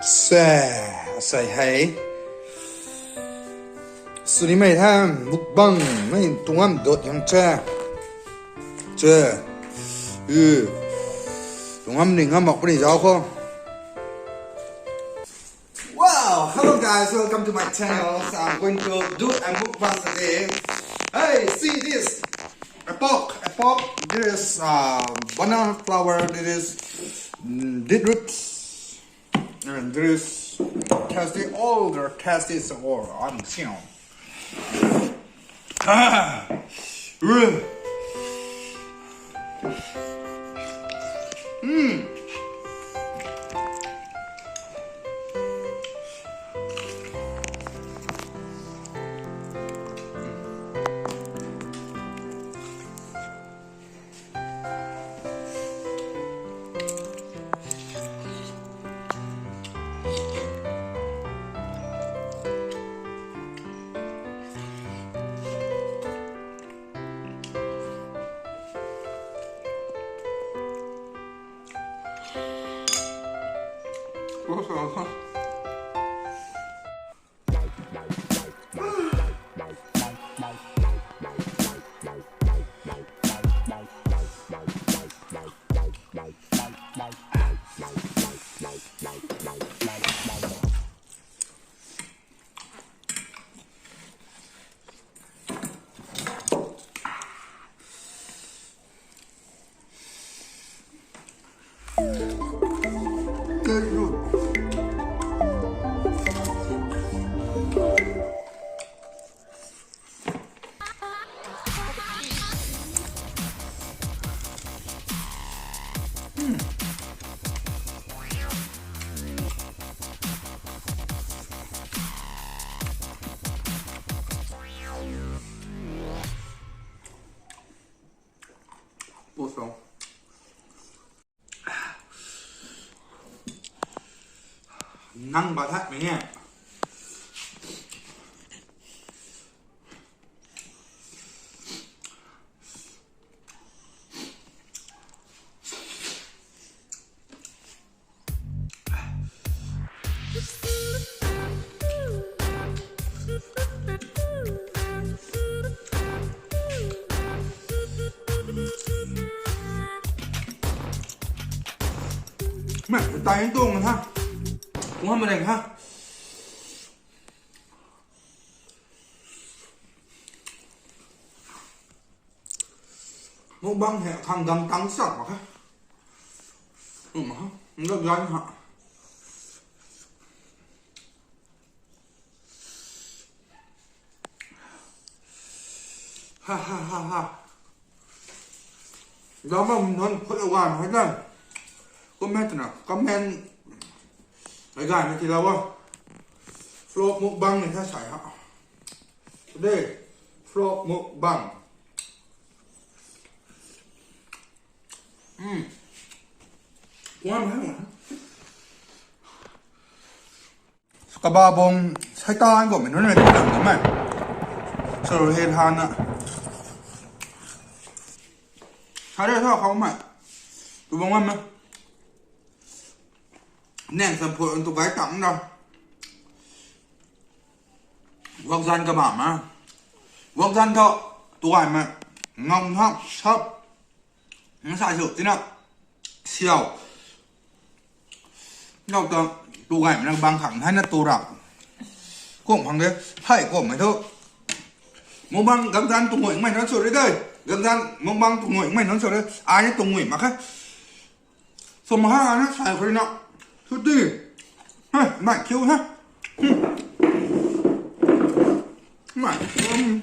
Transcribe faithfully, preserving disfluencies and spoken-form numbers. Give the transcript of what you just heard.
Sa, asei hei. Suni mei tha, mukbang, mei tungam dot yang cha. Cha. U. Tungam ni ngam mak puni zau kho. Wow, hello guys, welcome to my channel. So I'm going to do a mukbang today. Hey, see this. A pork, a pork. There is uh, banana flour. There is mm, beetroots. And there is tasty, all the tasty or I'm seeing. Ah, uh. Mm. Nang ba that mei e. Mei, tai tuang ha. Tuang ha, mei ha. Mukbang hei khang gang tang sak mak khe. Um, ha. Nda gan ha. Ha ha ha ha. Dama non khut awan hoi dan. Comment na, comment. Ai gan na ti lawa. Vlog mukbang ni tha sai ha. Today, vlog mukbang. Hmm. Kuan hai. Kababong saitan ko mei nunc na ti lang ta mei. Soro he lana. Sare tho khou mei. Tu bang mei. Neng sam phu tu bai tang da. Wakzan kabam ma. Wakzan tho tu gai mei. Ngam hap sap. Nang sa sw tina siau. Nau ta tu gai mei nang bang khang hai na tu rap. Kum khang de, hai kum mei thu. Mukbang gamzan tu ngui mei nunc sw re de. Gamzan mukbang tu ngui mei nunc sw re. Ai ni tu ngui mak khe. Sw ma ha na sai khou na. Sw di. Ha, mai kiu ha. Hmm. Mai. Hmm.